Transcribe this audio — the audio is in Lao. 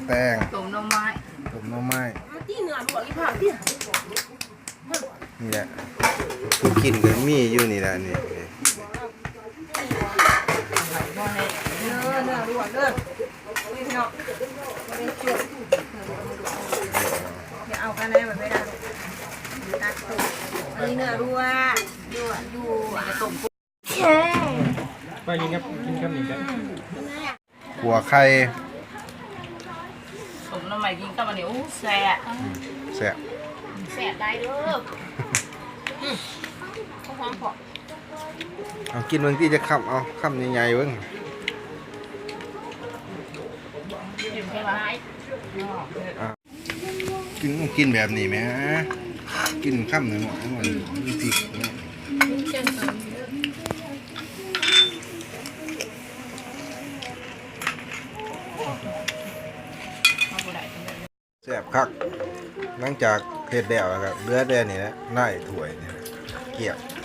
ແຕງ ຕົ້ມໜໍ່ໄມ້ ຕົ້ມໜໍ່ໄມ້ ເອົາຕິ ເນື້ອລວກອີກພາກຕິ ນີ້ແຫຼະ ຜູ້ກິນກໍມີຢູ່ນີ້ແຫຼະ ນີ້ ນີ້ ເອີ ເນື້ອລວກເດີ ນີ້ພີ່ນ້ອງ ບໍ່ໄດ້ຈຸດ ຢ່າເອົາກັນໄດ້ ບໍ່ໄດ້ ຕັກຕົກ ອັນນີ້ເນື້ອລວກ ລວກຢູ່ ອັນນີ້ກໍຕົ້ມ ໄປກິນກັບ ກິນກັບນີ້ກໍ ຂົ້ວໄຂ່ ຕົ້ມໜໍ່ໄມ້ກິນກັບອັນນີ້ ໂອ້ ແຊບ ອືມ ແຊບ ແຊບຫຼາຍເດີ ອືມ ເອົາກິນເບິ່ງຕິ ຈັກຄຳ ເອົາຄຳໃຫຍ່ໆເບິ່ງ ກິນແບບນີ້ແໝ່ ກິນຄຳໜ້ອຍໆ ມັນມີພິກເນາະ ແຊບຄັກ ຫຼັງຈາກເຮັດແລ້ວ ແລ້ວກໍເຫຼືອແຕ່ນີ້ແຫຼະ ໃນຖ້ວຍນີ້ ກຽມ